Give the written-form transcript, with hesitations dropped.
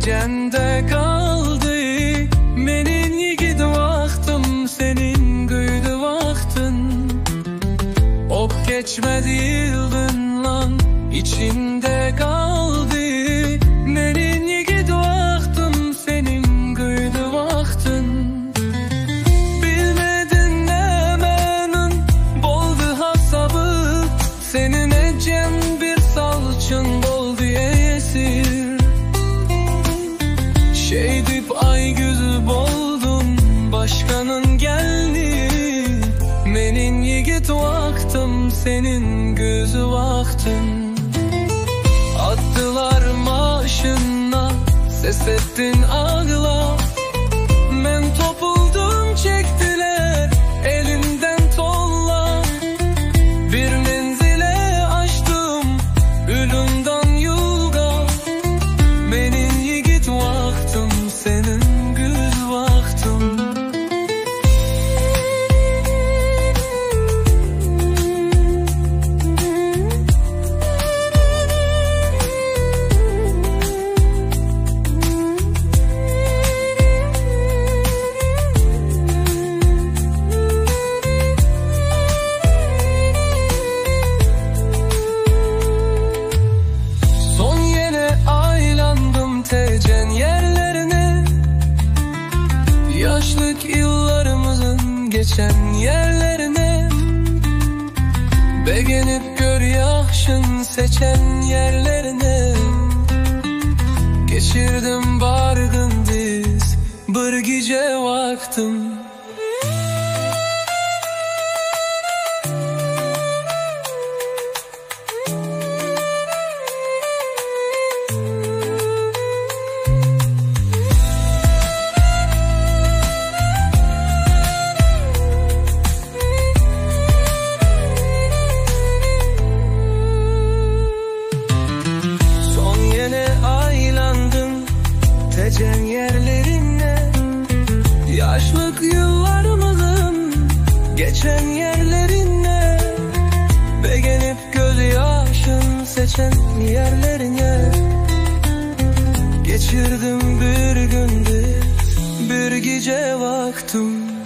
Tejende kaldı. Menin yigit vaktım, senin güydü vaktın. Ok geçmedi yıldın lan, içinde kaldı. Menin yigit vaktım, senin güydü vaktın. Bilmedin ne menin boldu hasabı. Senin ecen bir salçın boldu esir. Şeydip ay güzü boldum başkanın geldi. Menin yigit vaktım, senin gözü vaktın. Attılar maaşına, ses ettin ağla. Men topuldum çektiler elinden tolla. Bir menzile açtım ölümden yolga. Menin yigit vaktım, senin güz vaktın. Son yene aylandım Tecen yerlerine. Yaşlık yıllarımızın geçen yerlerine. Beğenip gör yaşın seçen yerlerine. Geçirdim bargın diz bir gece vaktim. Son yene aylandım Tecen yerlerine. Yaşlık yıllarımızın geçen yerlerine. Beğenip göz yaşın seçen yerlerine. Geçirdim bir gündüz bir gece vaktim.